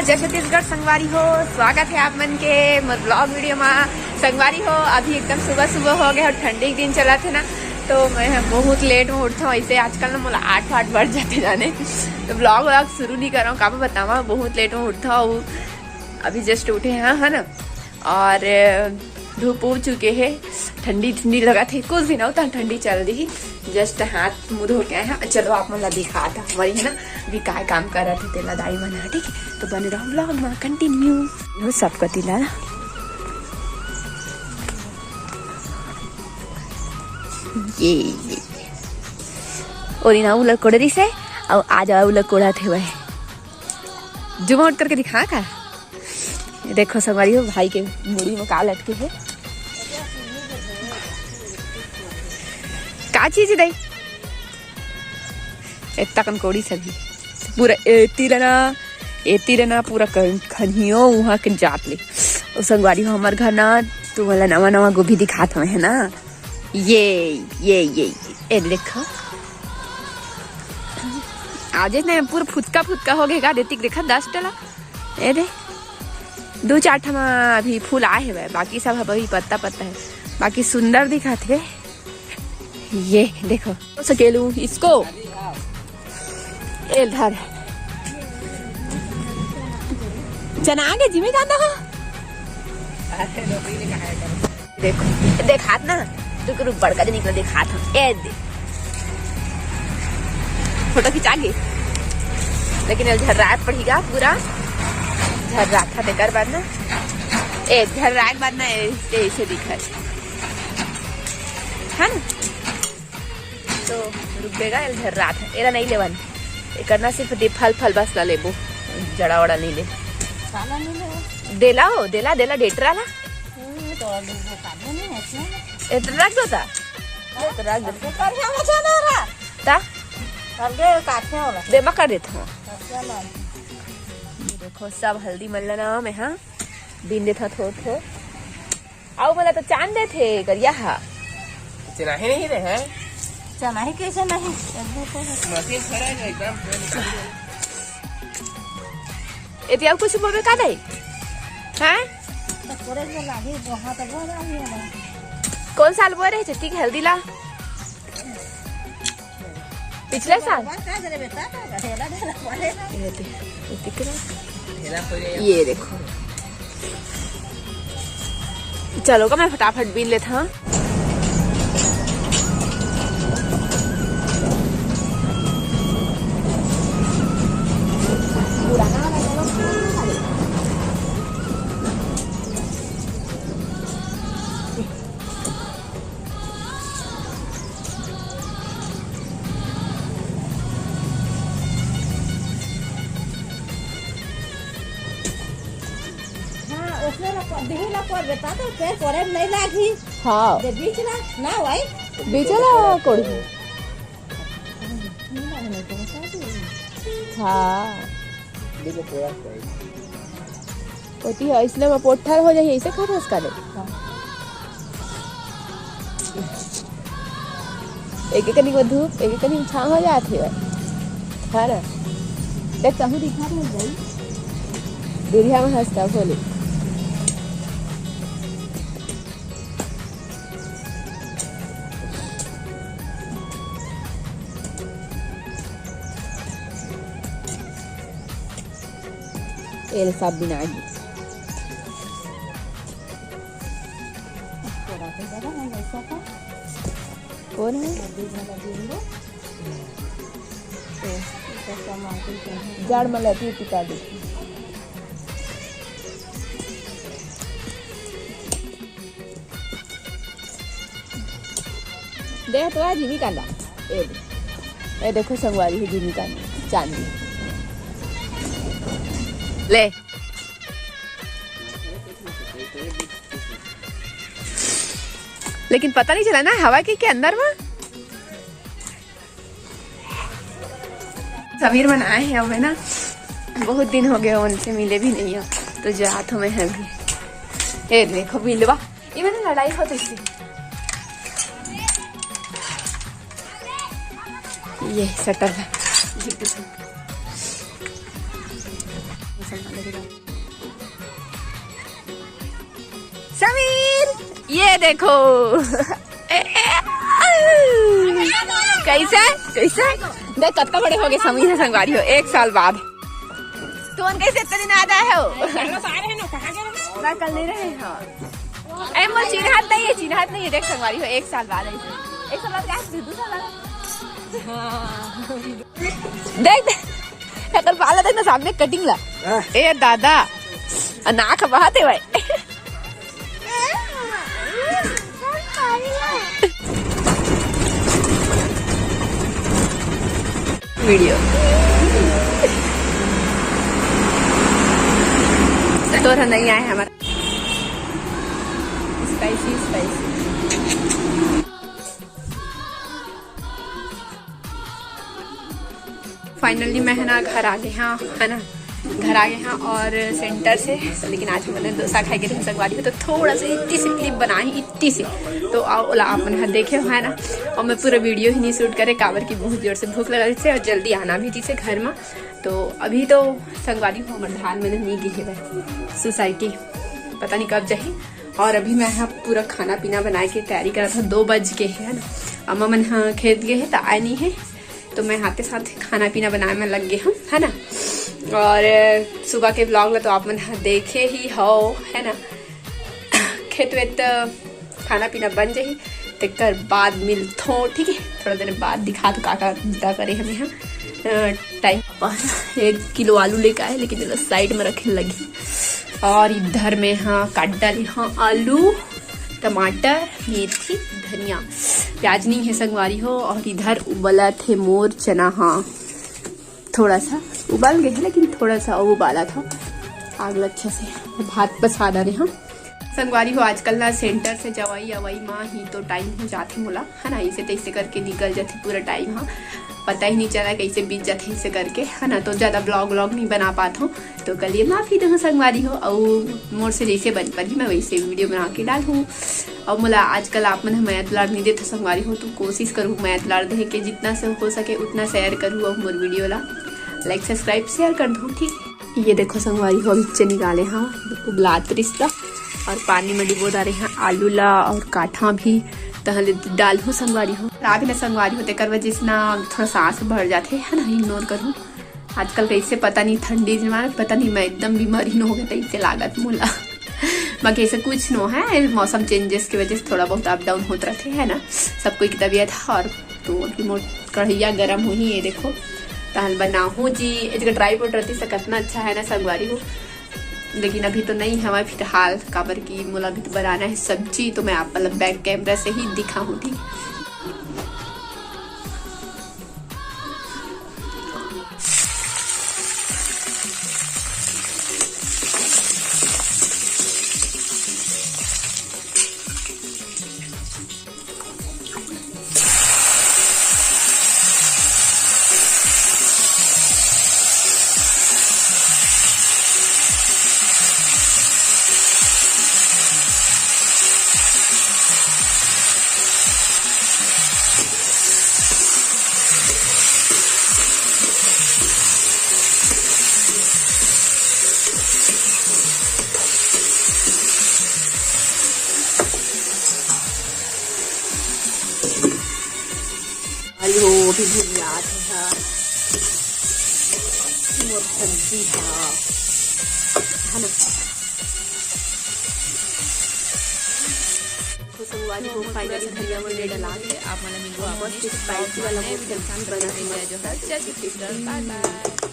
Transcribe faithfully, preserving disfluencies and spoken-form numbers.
जय छत्तीसगढ़ संगवारी हो, स्वागत है आप मन के मोर ब्लॉग वीडियो मा। संगवारी हो, अभी एकदम सुबह सुबह हो गया और ठंडी के दिन चलत है ना, तो मैं बहुत लेट में उठता हूँ। ऐसे आजकल ना मोला आठ आठ बज जाते जाने, तो ब्लॉग व्लॉग शुरू नहीं कर रहा हूँ। का बतावा, बहुत लेट में उठता हूँ। अभी जस्ट उठे हैं, है ना, और धूप उप चुके हे, ठंडी ठंडी लगत हे, कुछ दिन अउ त ठंडी चल दिही। जस्ट हाथ मुंह धो के आए हैं। चलो आप मन ला दिखात हंव, हमरी है ना, अभी काय काम करत हे तेला दाई मन ह, ठीक है? तो बने रहो ब्लॉग में कंटिन्यू। यो सब कति ला ये, ये, ये। ओ दिन आऊ ला कोड़े रिस हे, अउ आज आऊ ला कोड़त हे वह। जूम आउट करके दिखा का। ये देखो संगवारी हो, भाई के मुड़ी में का लटके हे। का चीज दे? इतना कन कोड़ी सभी। पूरा एती रहना, एती रहना, पूरा कन-, खनियो उहाँ के जात ले। ओ संगवारी हो, हमर घर ना, तू वाला नवा नवा गोभी दिखात हवे है ना। ये, ये, ये, ये, ए देखो। आज ना पूरा फुतका फुतका हो गए का, देतिक देखा दस डला। ए दे, दो चार ठमा अभी फूल आए हवय, बाकी सब अभी पत्ता पत्ता है, बाकी सुंदर दिखत हे। ये देखो, सकेलू इसको। ए धर। चना आगे जिमी कांदा हो। देखो, देखात ना, रुक, रुक, बड़का दिन निकल देखात हूँ। ए दे। फोटो खिंचा के। लेकिन अब झर्रात पड़ेगा पूरा। झर्रात था तेकर बाद ना। ए, झर्रात बाद ना, ए, ए, ऐसे दिखत। है ना? तो रुक देगा, एल झर्रात है। एला नहीं लेवन। एकर ना सिर्फ दे फल, फल बस ला लेबो। जड़ा वड़ा नहीं ले। काला नहीं ले। देला हो, देला, देला, डेटरा ला। हम्म, तो अभी वो काबू नहीं है, क्यों? इतना रख दो ता। तो रख दो। तो कर क्या मचा ना रहा? ता? अलगे काटने वाला। दे, मैं कर देता हूँ। अच्छा ना। ये देखो, सब हल्दी मल्ला नाम है, हाँ? बीन देता थो, थो। आओ, मला तो चांद दे थे, करिया हा। चनाही नहीं रहे हैं? चनाही कैसे नहीं? मशीन खड़ा है एकदम। एती अउ कुछ बोबे का नहीं? हैं? तो कोरे जो लागी, वहाँ तो बोल रहा है ना। कौन साल बोए रहे छत्ती के हल्दी ला? पिछले साल? बात का करे बेटा, का करे? ढेला, ढेला पड़े ना। ये दे, ये दिख रहा है? ये देखो। चलो का मैं फटाफट बीन लेता हूँ। हाँ, उसने ला कर, दिही ला कर बेटा, तो पैर करे नहीं लागी। हाँ। दे बीच ला, ना भाई। बीच ला कोड़ी। हाँ। ओती ह, इसने में पोट्ठर हो जाही, ऐसे खा रस करे। एक एक कनी में धूप, एक एक कनी में छाँव हो जात हे। है ना? देख, कहूँ दिखा रहे भाई। दुरिहा में हंसता बोले। एल सब बिना गी। कौन है? जड़ में लती टिका दी। देख तो आज ही कांदा। ए दे। ए देखो संगवारी ही जीनी कांदा। चांदी। ले। लेकिन पता नहीं चला ना हवा के, के अंदर में। समीर मन आए हैं, अब है ना, बहुत दिन हो गए उनसे मिले भी नहीं हो, तो जात हूँ मैं अभी। ए देखो बिलवा, ये मैंने लड़ाई होती थी। ये शटर है। समीर, ये देखो। कैसे, कैसे? देख, कतका बड़े हो गए समीर ह संगवारी हो, एक साल बाद। तुमन कैसे इतने दिन आ जाए हो? मैं कल नहीं रहे हो। ए, मोर चिन्हात नहीं है, चिन्हात नहीं है। देख संगवारी हो, एक साल बाद आई। एक साल बाद क्या? दू, दू साल बाद। देख, देख, एकर बाल देख ना, सामने कटिंग ला। ए दादा, नाक बहाते भाई। वीडियो तोर नहीं आए हमारा। Spicy, spicy. फाइनली मैं है ना घर आ गए हाँ, है ना, घर आ गए हाँ और सेंटर से। लेकिन आज मैंने डोसा खाए के रहे संगवारी हो, तो थोड़ा सा इतनी सी क्लिप बनाई, इतनी सी। तो आओ ओला आप मन ह देखे हो, है ना। और मैं पूरा वीडियो ही नहीं शूट करे, काबर की बहुत जोर से भूख लगा रहिसे और जल्दी आना भी रहिसे घर में। तो अभी तो संगवारी हो, हमर धान मन नहीं गिरे भाई सोसाइटी, पता नहीं कब जाही। और अभी मैं यहाँ पूरा खाना पीना बनाए के तैयारी करा था, दो बज के है ना, अम्मा मन हाँ खेत गए है तो आए नहीं है, तो मैं हाथे साथ खाना पीना बनाए में लग गए हम, है ना। और सुबह के ब्लॉग ला तो आप मन ह देखे ही हो, है ना। खेत वेत खाना पीना बन जाही, तेकर बाद मिलथों, ठीक है। थोड़ा देर बाद दिखा तो का का बुता करे हमें यहाँ। टाइम पर एक किलो आलू लेके आए, लेकिन एला साइड में रखे लगी। और इधर में हाँ काट डाली हाँ आलू, टमाटर, मेथी, धनिया, प्याज नहीं है संगवारी हो। और इधर उबला थे मोर चना हाँ, थोड़ा सा उबाल गए है, लेकिन थोड़ा सा और उबाला था आग ला अच्छा से। भात बसा डाले हाँ संगवारी हो। आजकल ना सेंटर से जवाई अवाई माँ ही तो टाइम हो जाथे मोला, है ना, इसे तैसे करके निकल जाथे पूरा टाइम हाँ। पता ही नहीं चला कैसे बीत जाथे इसे करके, है ना। तो ज़्यादा ब्लॉग व्लॉग नहीं बना पात हूँ, तो कल ये माफ़ी दहूँ संगवारी हो। और मोर से जैसे बन पाही मैं वैसे वीडियो बना के डालूँ। और मोला आजकल आप मन ह मया दुलार नहीं देत संगवारी हो, तो कोशिश करूँ मया दुलार देहे के, जितना से हो सके उतना शेयर करूँ और मोर वीडियो ला लाइक सब्सक्राइब शेयर कर दूँ, ठीक। ये देखो संगवारी हो, अभी चने निकाले हाँ, उबलात रिश्ता और पानी में डिबो डारे हैं आलू ला और काठा भी तहले डालहूँ संगवारी हो। खराब है ना संगवारी हो, तेकर वजह से ना थोड़ा सांस भर जाथे, है ना, इग्नोर करूँ। आजकल कैसे पता नहीं ठंडी जमा, पता नहीं मैं एकदम बीमारी न हो गई, तैसे लागत मोला। बाकी ऐसे कुछ नो है, मौसम चेंजेस की वजह से थोड़ा बहुत अप डाउन होत रहते है ना, सब कोई की तबीयत। और तो अभी मोर कढ़ैया गरम होही, ये देखो तहन बनाहूँ जी। ये जगह ड्राई फ्रूट रहती से कितना अच्छा है ना संगवारी हो, लेकिन अभी तो नहीं हवा फिलहाल, काबर की मोला अभी तो बनाना है सब्जी, तो मैं आप मतलब बैक कैमरा से ही दिखाऊँ, ठीक। आलू भी भुंजात हे, मोर सब्जी ह, है ना। तो संगवारी हो, finally धनिया वनिया डला के आप मन ला मिलबो मस्त स्पाइसी वाला मोर सब्जी बना है, मस्त। जय छत्तीसगढ़, bye bye।